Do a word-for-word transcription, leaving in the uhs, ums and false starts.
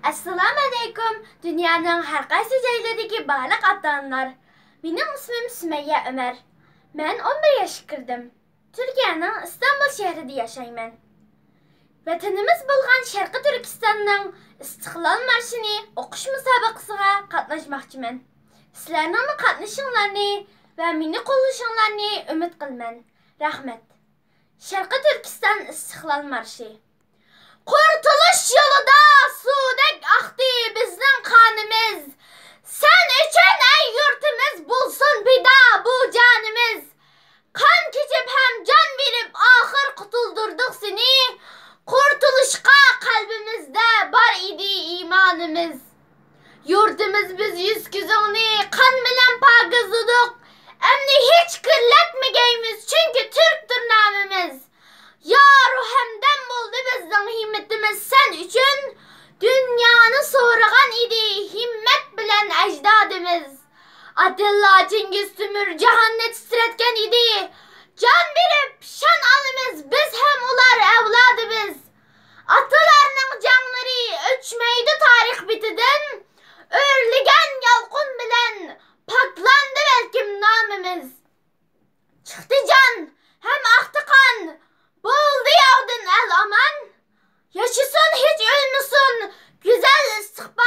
ئەسسالامۇئەلەيكۇم، دۇنيانىڭ ھەر قايسى جايلىرىدىكى بارلىق ئاتا-ئانىلار. مېنىڭ ئىسمىم سۈمەييە ئۆمەر. مەن ئون بىر ياشقا كىردىم. تۈركىيەنىڭ ئىستانبۇل شەھىرىدە ياشايمەن. ۋەتىنىمىز بولغان شەرقىي تۈركىستاننىڭ ئىستىقلال مارشىنى ئوقۇش مۇسابىقىسىغا قاتناشماقچىمەن. سىلەرنىڭمۇ قاتنىشىشىڭلارنى ۋە مېنى قوللىشىڭلارنى ئۈمىد قىلىمەن. رەھمەت. شەرقىي تۈركىستان ئىستىقلال مارشى. قۇرتۇلۇش يولىدا سۇدەك ئاقتى بىزنىڭ قانىمىز. سەن ئۈچۈن، ئەي يۇرتىمىز، بولسۇن پىدا بۇ جانىمىز. قان كېچىپ ھەم جان بېرىپ، ئاخىر قۇتۇلدۇردۇق سېنى. قۇرتۇلۇشقا قەلبىمىزدە بار ئىدى ئىمانىمىز. يۇرتىمىز، بىز يۈز-كۆزۈڭنى قان بىلەن پاكىزلىدۇق. ئەمدى ھېچ كىرلەتمىگەيمىز، چۈنكى تۈركتۇر نامىمىز. يار ھەمدەم بولدى بىزنىڭ ھىممىتىمىز سەن ئۈچۈن. دۇنيانى سورىغان ئىدى ھىممەت بىلەن ئەجدادىمىز. ئاتىللا، چىڭگىز تۆمۈر جاھاننى تىترەتكەن ئىدى. جان بېرىپ شان ئالىمىز، بىز ھەم ئۇلار ئەۋلادىمىز. ئاتىلارنىڭ جەڭلىرى ئۆچمەيدۇ تارىخ بېتىدىن. ئۆرلىگەن يالقۇن بىلەن پاكلاندى بەلكىم نامىمىز. چىقتى جان ھەم ئاقتى قان، بولدى ياۋدىن ئەل ئامان. ياشىسۇن، ھېچ ئۆلمىسۇن گۈزەل ئىستىقبال.